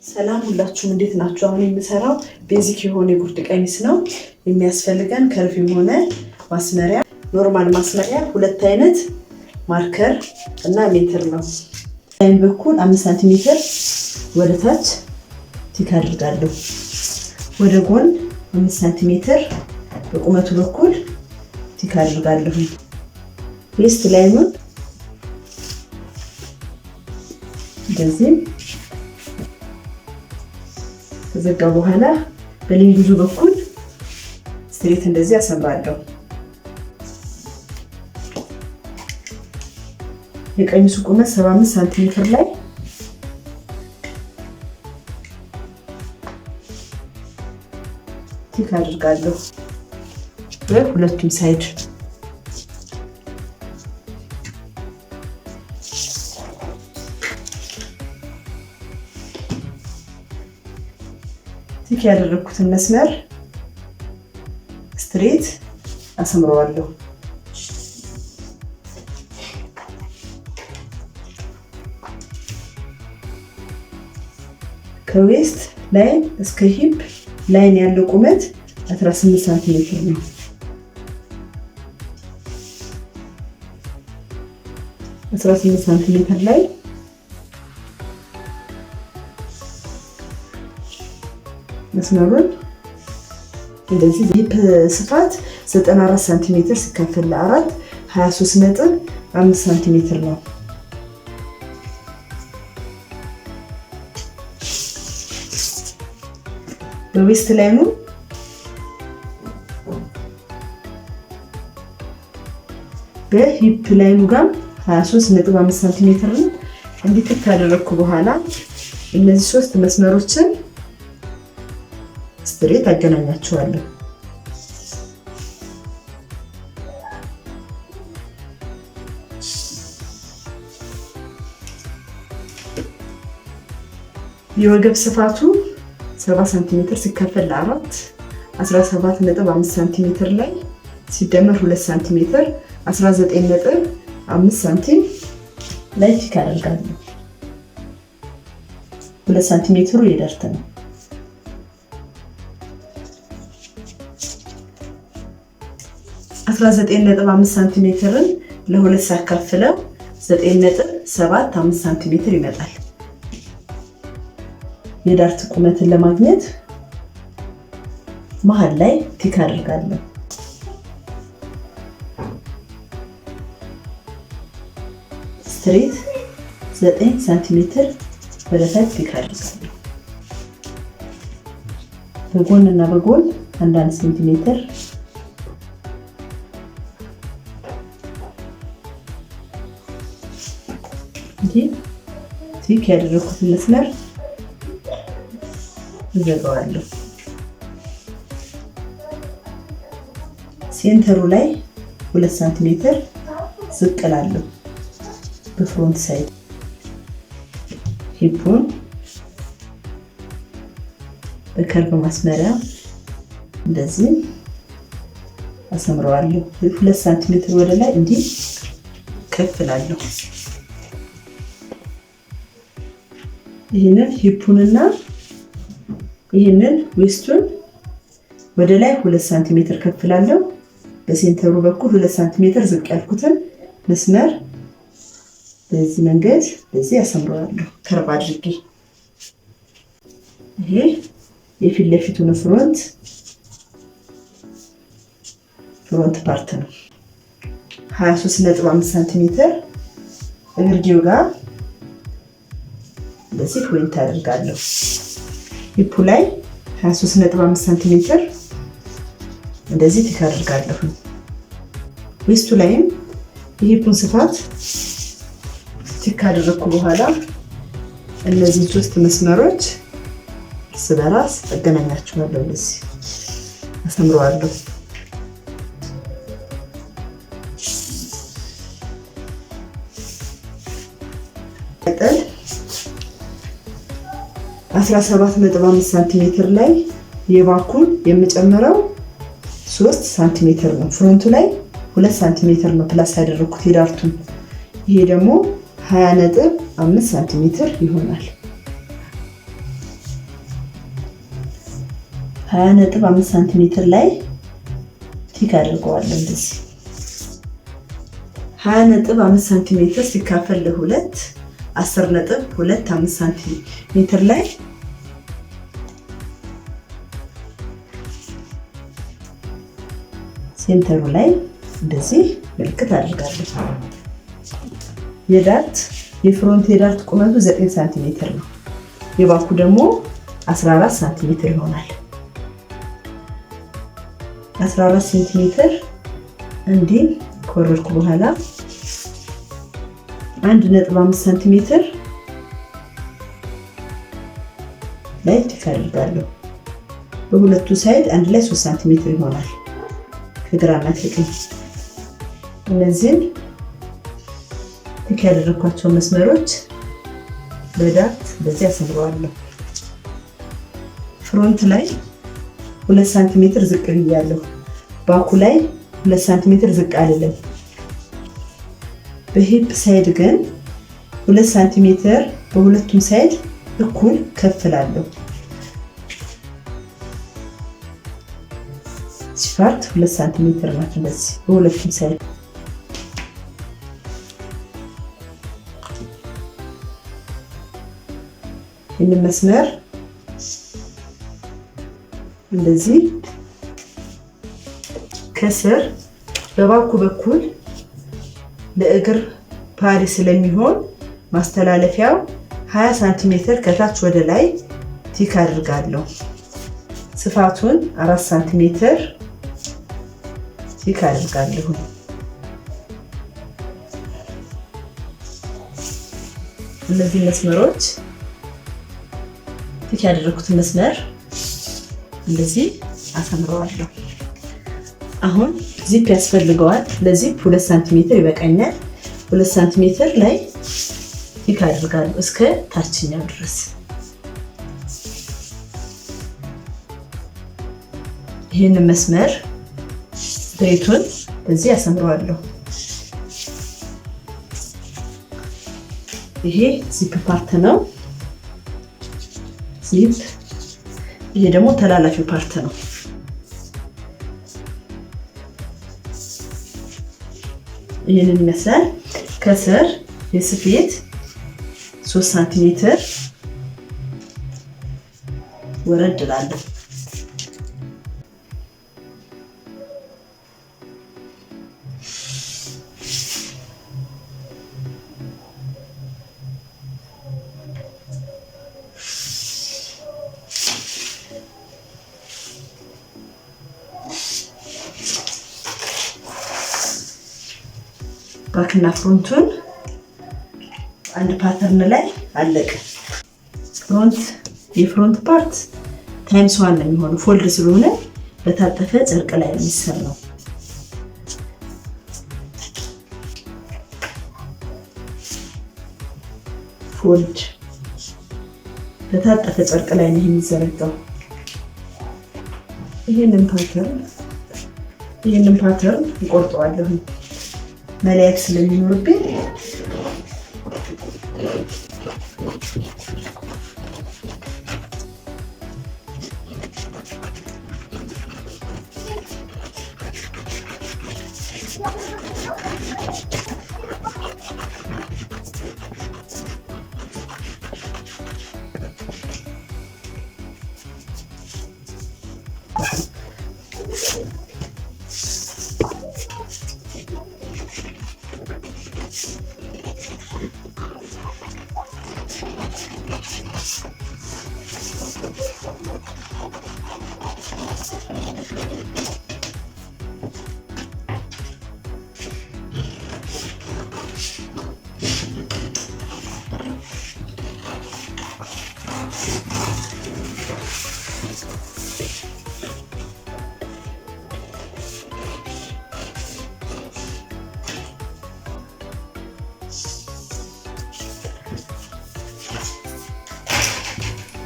ሰላም ሁላችሁም እንዴት ናችሁ? አሁን የምሰራው basic የሆነ የጉርድ ቀሚስ ነው። የሚያስፈልገን curve የሆነ ማስመሪያ፣ normal ማስመሪያ፣ ሁለት አይነት marker እና ሜትር ነው። ላይን በኩል 5 ሳንቲሜትር ወደ ታች tick አድርጋለሁ። ወደ ጎን 5 ሳንቲሜትር በቁመቱ በኩል tick አድርጋለሁ። Waist line ኑን እንደዚህ ከዘጋ በኋላ በ length ኡ በኩል straight እንደዚህ አሰምራለሁ። የቀሚሱ ቁመት 75 ሳንቲሜትር ላይ tick አድርጋለሁ በሁለቱም side። Tick ያደረግኩትን መስመር straight አሰምረዋለሁ። ከ waist line እስከ hip line ያለው ቁመት 18 ሳንቲሜትር ነው። 18 ሳንቲሜትር ላይ መስመሩን እንደዚህ፣ hip ስፋት 94 ሳንቲሜትር ሲካፈል ለአራት 23.5 ሳንቲሜትር ነው። በ waist line ኑ በ hip line ኑ ጋር 23.5 ሳንቲሜትር ነው። እንዲህ tick ካደረግኩ በኋላ እነዚህ ሶስት መስመሮችን straight አገናኛቸዋለሁ። የወገብ ስፋቱ 70 ሳንቲሜትር ሲካፈል ለአራት 17.5 ሳንቲሜትር ላይ ሲደመር 2 ሳንቲሜትር 19.5 ሳንቲም ላይ tick አደርጋለሁ። 2 ሳንቲሜትሩ የ dart ነው። 19.5 ሳንቲሜትርን ለሁለት ሳካፍለው 9.75 ሳንቲሜትር ይመጣል። የ dart ቁመትን ለማግኘት መሀል ላይ tick አድርጋለሁ። Straight 9 ሳንቲሜትር ወደ ታች tick አድርጋለሁ። በጎን እና በጎን አንዳንድ ሴንቲሜትር እንዲህ tick ያደረኩትን መስመር እዘጋዋለሁ። Center ኡ ላይ 2 ሳንቲሜትር ዝቅ እላለሁ። በ front side hip ኡን በ curve ማስመሪያ እንደዚህ አሰምረዋለሁ። 2 ሳንቲሜትር ወደ ላይ እንዲህ ከፍ እላለሁ። ይህንን hip ኡንና ይህንን waist ኡን ወደ ላይ 2 ሳንቲሜትር ከፍ እላለሁ። በ center ኡ በኩል 2 ሳንቲሜትር ዝቅ ያልኩትን መስመር በዚህ መንገድ በዚህ ያሰምረዋለሁ curve አድርጌ። ይሄ የፊት ለፊቱን front part ነው። 23.5 ሳንቲሜትር እግርጌው ጋር እንደዚህ point አድርጋለሁ። Hip ኡ ላይ 23.5 ሳንቲሜትር እንደዚህ tick አድርጋለሁ። Waist ኡ ላይም የ hip ኡን ስፋት tick ካደረግኩ በኋላ እነዚህ ሶስት መስመሮች እርስ በራስ አገናኛቸዋለሁ። እንደዚህ አሰምረዋለሁ። ቀጠል 17.5 ሳንቲሜትር ላይ የ back ኡን የምጨምረው 3 ሳንቲሜትር ነው። Front ኡ ላይ 2 ሳንቲሜትር ነው plus ያደረኩት የ dart ኡን። ይሄ ደግሞ 20.5 ሳንቲሜትር ይሆናል። 20.5 ሳንቲሜትር ላይ tick አድርገዋለሁ። እንደዚህ 20.5 ሳንቲሜትር ሲካፈል ለሁለት 10.25 ሳንቲሜትር ላይ center ኡ ላይ እንደዚህ ምልክት አድርጋለሁ። የ dart የ front የ dart ቁመቱ 9 ሳንቲሜትር ነው። የ back ኡ ደግሞ 14 ሳንቲሜትር ይሆናል። 14 ሴንቲሜትር እንዲህ ከወረድኩ በኋላ 1.5 ሳንቲሜትር ላይ tick አድርጋለሁ። በሁለቱ side አንድ ላይ 3 ሳንቲሜትር ይሆናል ከግራና ከቀኝ። እነዚህን tick ያደረግኳቸው መስመሮች በ dart በዚህ አሰምረዋለሁ። Front ላይ 2 ሳንቲሜትር ዝቅ ብያለሁ። Back ኡ ላይ 2 ሳንቲሜትር ዝቅ አልልም። በ hip side ግን 2 ሳንቲሜትር በሁለቱም side እኩል ከፍ እላለሁ። Part 2 ሳንቲሜትር ናት እንደዚህ በሁለቱም side። ይህንን መስመር እንደዚህ ከስር በ back ኡ በኩል ለእግር ፓሪ ስለሚሆን ማስተላለፊያው 20 ሳንቲሜትር ከታች ወደ ላይ tick አድርጋለሁ። ስፋቱን 4 ሳንቲሜትር tick አድርጋለሁ። እነዚህ መስመሮች tick ያደረኩትን መስመር እንደዚህ አሰምረዋለሁ። አሁን ዚፕ ያስፈልገዋል። ለዚፕ 2 ሳንቲሜትር ይበቃኛል። 2 ሳንቲሜትር ላይ tick አድርጋለሁ እስከ ታችኛው ድረስ። ይህንን መስመር straight ኡን በዚህ አሰምረዋለሁ። ይሄ zip part ነው። ዚፕ ይሄ ደግሞ ተላላፊው part ነው። ይህንን ይመስላል። ከስር የስፌት 3 ሳንቲሜትር ወረድ እላለሁ። Back ና front ኡን አንድ pattern ላይ አለቀ። Front የ front part times one ነው የሚሆነው፣ fold ስለሆነ በታጠፈ ጨርቅ ላይ የሚሰራው። Fold በታጠፈ ጨርቅ ላይ ነው የሚዘረጋው። ይህንን pattern እንቆርጠዋለሁ መለያየት ስለሚኖርብኝ።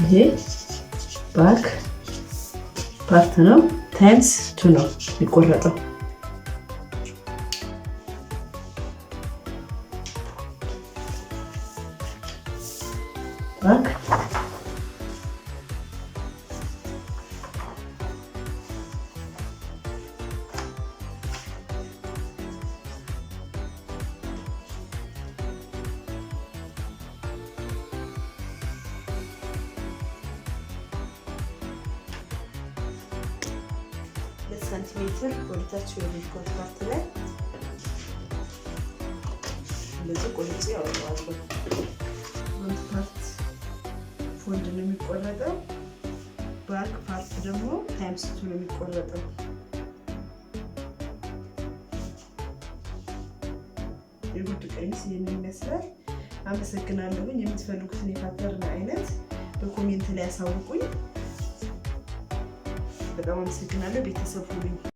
ይሄ back part ነው። Times two ነው የሚቆረጠው። Back ሳንቲሜትር ወደታች የወረድኩት part ላይ እንደዚህ ቆርጬ ያወጣዋለሁ። Front part fold ነው የሚቆረጠው። Back part ደግሞ times two ነው የሚቆረጠው። የጉርድ ቀሚስ ይህንን ይመስላል። አመሰግናለሁኝ። የምትፈልጉትን የ pattern አይነት በ comment ላይ ያሳውቁኝ። በጣም አመሰግናለሁ። ቤተሰብ ሁኑኝ።